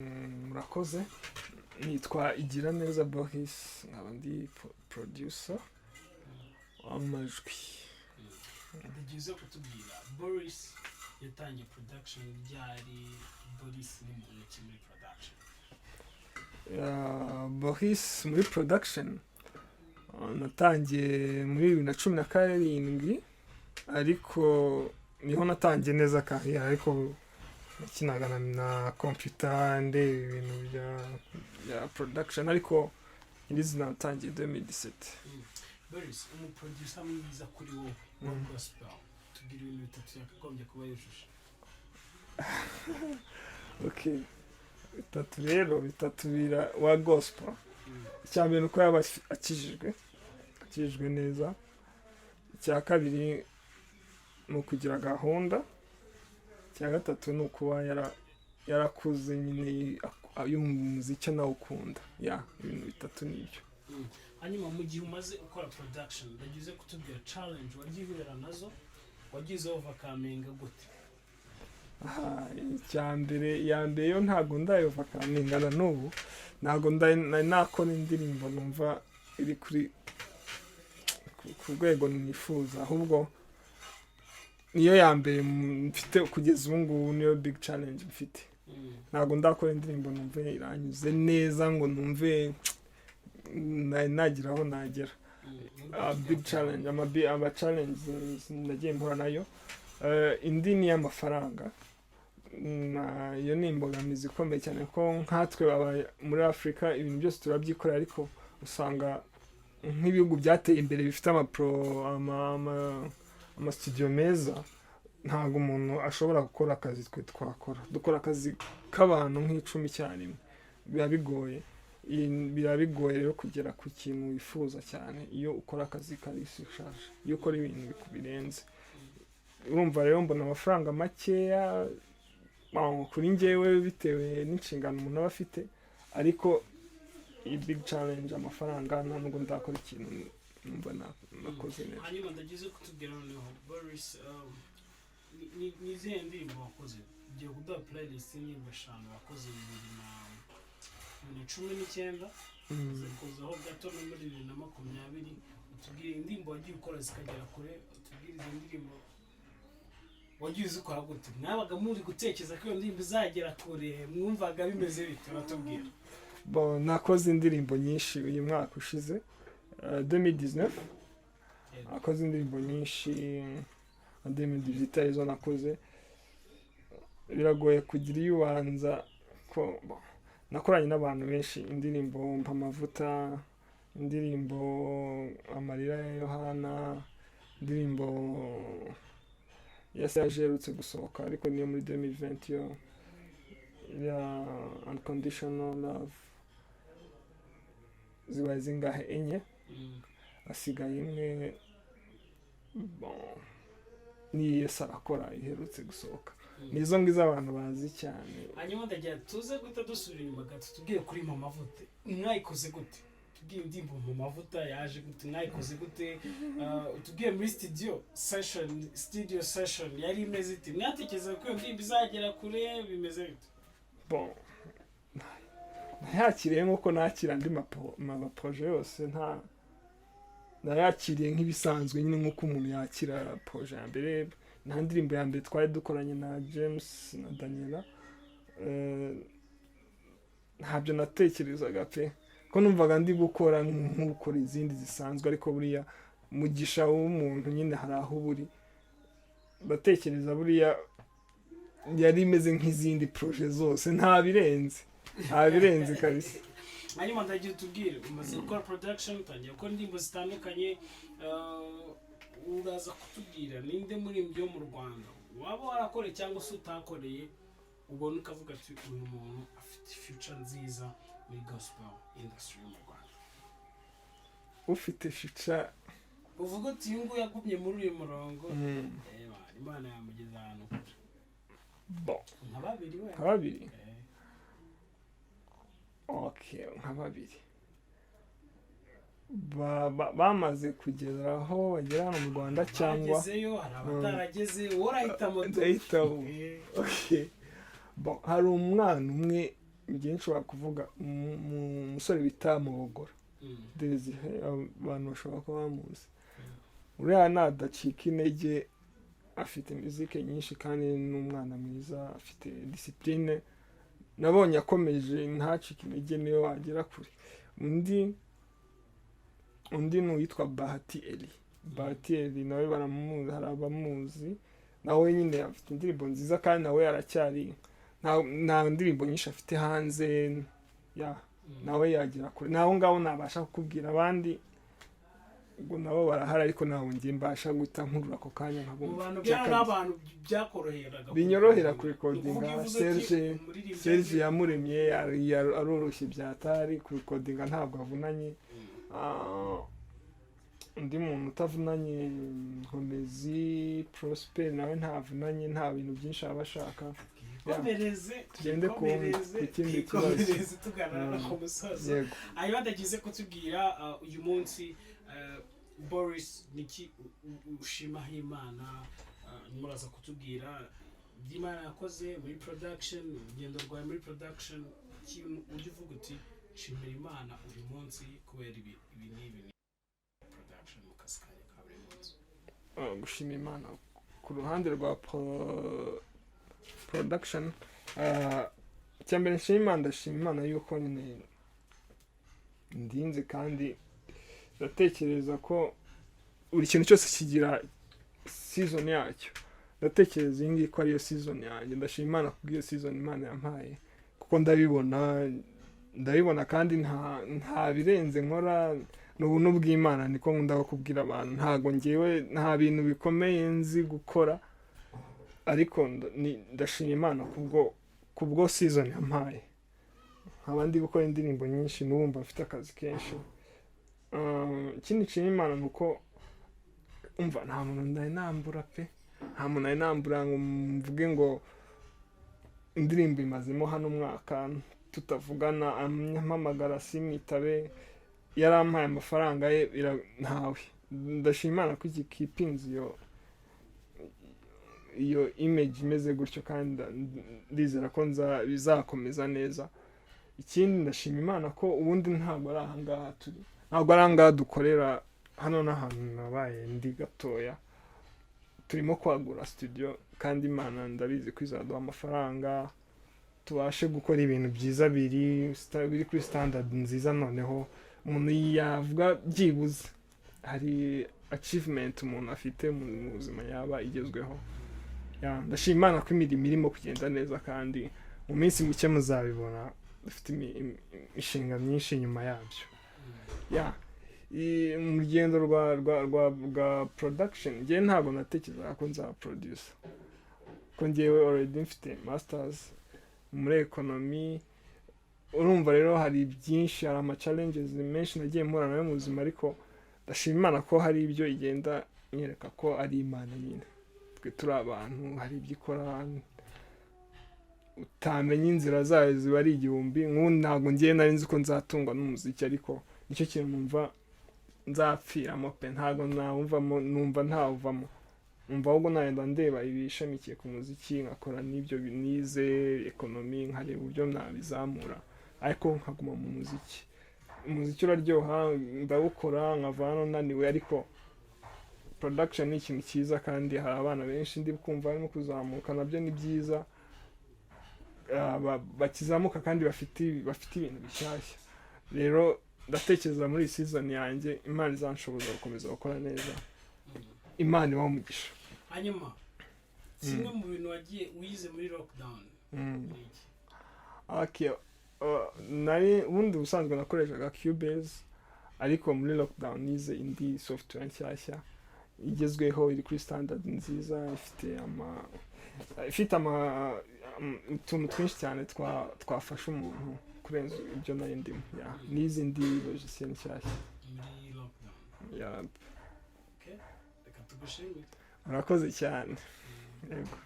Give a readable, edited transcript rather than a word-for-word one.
Murakoze. Nitwa Igiraneza Boris, nkaba ndi producer w'amajwi. Ni byiza kutubwira, Boris yatangiye production ryari? Boris ni muntu ki muri production? Boris muri production, natangiye muri 2017, ariko niho natangiye neza carrière, ariko nakinaga na computer, ndeba ibintu bya production, ariko nyirizina natangiye 2017. Boris, umuproducer mwiza kuri wowe wa gospel, tubwira ibintu bitatu yakagombye kuba yujuje. Okay, bitatu rero, bitatu bira wa gospel. Icya mbere ni uko yaba akijijwe, akijijwe neza. Icya kabiri ni ukugira gahunda. Icya gatatu ni ukuba yarakuze nyine, yumva umuziki anawukunda. Ya, ibintu bitatu nibyo. Hanyuma mu gihe umaze ukora production, ndagize kutubwira challenge wagiye uhura nazo, wagize overcominga gute? Aha, icya mbere, iya mbere yo ntabwo ndayovercominga na n'ubu. Ntabwo nari nakora indirimbo numva iri ku rwego nifuza. Ahubwo niyo ya mbere mfite kugeza ubu ngubu, niyo big challenge mfite. Ntabwo ndakora indirimbo numve iranyuze neza, ngo numve nari nagira aho nagera. Big challenge, ama challenge nagiye mpura nayo. Indi ni iy'amafaranga. Iyo ni imbogamizi ikomeye cyane, ko nkatwe aba muri Afurika ibintu byose turabyikorera, ariko usanga nk'ibihugu byateye imbere bifite ama studio meza, ntabwo umuntu ashobora gukora akazi twe twakora. Dukora akazi k'abantu nk'icumi icyarimwe, biba bigoye. Biba bigoye rero kugera ku kintu wifuza cyane iyo ukora akazi kari surcharge, iyo ukora ibintu birenze. Urumva rero mbona amafaranga makeya kuri njyewe bitewe n'inshingano umuntu aba afite, ariko iyi big challenge, amafaranga, nta nubwo ndakora ikintu numva nakoze neza. Hanyuma ndagize kutubwira noneho, Boris, ni izihe ndirimbo wakoze? Ugiye kuduha playlist y'indirimbo eshanu wakoze 2019, kuzaho gato no muri 2020. Utubwire indirimbo wagiye ukora zikagera kure, utubwire izo ndirimbo wagiye uzikora gute, mwabaga muri gutekereza ko iyo ndirimbo izagera kure, mwumvaga bimeze bite? Uratubwira. Bon, nakoze indirimbo nyinshi uyu mwaka ushize, 2019. Nakoze indirimbo nyinshi nka 2018, arizo nakoze. Biragoye kugira iyo ubanza ko, bon, nakoranye n'abantu benshi indirimbo Mpa Amavuta, indirimbo Amarira ya Yohana, indirimbo ya Serge iherutse gusohoka, ariko niyo muri 2020, yo ya Unconditional Love. Zibaye zingahe? Enye. Hasigaye imwe. Bon, ni Yesu Arakora iherutse gusohoka. Nizo ngizo abantu bazi cyane. Hanyuma ndagira tuze guhita dusubira inyuma gato, tubwire kuri Mpa Amavuta, mwayikoze gute? Tubwire indirimbo Mu Mavuta yaje gute, mwayikoze gute? Utubwire muri studio session yari imeze ite, mwatekereza ko iyo ndirimbo izagera kure, bimeze bite? Bon, nayakiriye nk'uko nakira andi maprojet yose. Nta nayakiriye nk'ibisanzwe nyine, nk'uko umuntu yakira projet ya mbere. Nta ndirimbo ya mbere twari dukoranye na James na Daniela. Ntabyo natekerezaga pe, ko numvaga ndi gukora nk'ukora izindi zisanzwe, ariko buriya mugisha w'umuntu nyine hari aho uba uri. Ndatekereza buriya yari imeze nk'izindi projet zose, nta birenze, nta birenze kabisa. Hanyuma ndagira utubwire, umaze gukora production, utangiye gukora indirimbo zitandukanye, uraza kutubwira ninde muririmbyi wo mu Rwanda waba warakoreye cyangwa se utakoreye, ubona ukavuga ati uyu muntu afite future nziza muri gospel industry yo mu Rwanda? Ufite future? Uvuga uti uyu nguyu yagumye muri uyu murongo, Imana yamugeza ahantu kure. Bon. Nka babiri we. Nka babiri? Okay, nka babiri bamaze kugera aho bagera hano mu Rwanda cyangwa Bagezeyo, hari abatarageze, wowe urahitamo tu. Ndahitamo. Okay, bon, hari umwana umwe. Njye nshobora kuvuga umusore bita Mubogora Desire, abantu bashobora kuba bamuzi. Uriya nadacika intege, afite muzike nyinshi kandi ni umwana mwiza, afite discipline. Nabonye akomeje ntacike intege, niwe wagera kure. Undi ni uwitwa Bahati Eli. Bahati Eli nawe baramuzi, hari abamuzi. Nawe nyine afite indirimbo nziza kandi nawe aracyari, nta ndirimbo nyinshi afite hanze ya, nawe yagera kure. Naho ngaho nabasha kukubwira. Abandi ubwo nabo barahari, ariko ntabwo njye mbasha guhita nkurura ako kanya Mu nkabumva. bantu Byakabije. n'abantu byakoroheraga Binyorohera Ni kurikodinga. ukuvuga iyo uvuze uti Serge umuririmbyi Serge Yamuremye aroroshye byatari kurikodinga, ntabwo avunanye. Undi muntu utavunanye, Nkomezi Prosper, nawe ntavunanye, nta bintu byinshi aba ashaka. Twikomereze. Tugende twikomereze, ku kindi kibazo. Twikomereze tugana ku musozo. Yego. Hanyuma ndagize kutubwira, uyu munsi, Boris, niki ushimaho Imana? Muraza kutubwira ibyo Imana yakoze muri production, urugendo rwawe muri production, ikintu ujya uvuga uti: "Nshimira Imana uyu munsi kubera ibi, ibi n'ibi ni production mu kazi kanjye ka buri munsi." Gushima Imana ku ruhande rwa production, icya mbere nshima Imana, ndashima Imana yuko nyine ndinze, kandi ndatekereza ko buri kintu cyose kigira season yacyo. Ndatekereza iyi ngiyi ko ariyo season yanjye. Ndashima Imana kubw'iyo season Imana yampaye, kuko ndabibona, ndabibona kandi nta birenze nkora, ni ubuntu bw'Imana. Niko nkunda kubwira abantu, ntago ngewe nta bintu bikomeye nzi gukora, ariko ndashima Imana kubwo season yampaye, nkaba ndi gukora indirimbo nyinshi, n'ubu mfite akazi kenshi. Ikindi nshima Imana ni uko umva nta muntu nari nambura pe, nta muntu nari nambura ngo mvuge ngo indirimbo imazemo hano umwaka tutavugana, ampamagara simwitabe, yarampaye amafaranga ye, ntawe. Ndashima Imana ko iki kipinze iyo image imeze gutyo, kandi ndizera ko bizakomeza neza. Ikindi ndashima Imana ko ubundi ntabwo ari ahangaha turi, ntabwo ari ahangaha dukorera. Hano n'ahantu nabaye ndi gatoya, turimo kwagura studio, kandi Imana ndabizi ko izaduha amafaranga tubashe gukora ibintu byiza biri kuri standard nziza. Noneho umuntu yavuga byibuze hari achievement umuntu afite mu buzima yaba igezweho. Ya, ndashima Imana ko imirimo irimo kugenda neza, kandi mu minsi mike muzabibona. Dufite imishinga myinshi inyuma yabyo. Ya, mu rugendo rwa production, njyewe ntabwo natekerezaga ko nzaba producer, ko njyewe already mfite masters muri economy. Urumva rero hari byinshi, hari ama challenges menshi nagiye mpura nayo mu buzima, ariko ndashima Imana ko hari ibyo igenda inyereka ko ari Imana nyine, twe turi abantu. Hari ibyo ikora utamenya, inzira zayo ziba ari igihumbi. Nk'ubu ntabwo ngiye nari nzi ko nzatungwa n'umuziki, ariko nicyo kintu numva nzapfiramo pe. Ntabwo nawuvamo, numva ntawuvamo, numva ahubwo nagenda ndeba ibishamikiye ku muziki, nkakora n'ibyo nize economy, nkareba uburyo nabizamura, ariko nkaguma mu muziki. Umuziki uraryoha, ndawukora nkava hano naniwe, ariko production ni ikintu cyiza, kandi hari abana benshi ndi kumva barimo kuzamuka, nabyo ni byiza. Bakizamuka kandi bafite ibintu bishyashya. Rero ndatekereza muri iyi season yanjye Imana izanshoboza gukomeza gukora neza. Imana ibahe umugisha. Hanyuma kimwe mu bintu wagiye wize muri lockdown ni iki? Okay. Nari ubundi ubusanzwe nakoreshaga Cubase, ariko muri lockdown nize indi software nshyashya igezweho, iri kuri standard nziza, ifite utuntu twinshi cyane twafasha umuntu kurenza ibyo nari ndimo. Yeah. Nize indi logiciel nshyashya muri lockdown. Yeah. Okay, reka tugushimire. Murakoze cyane, yego.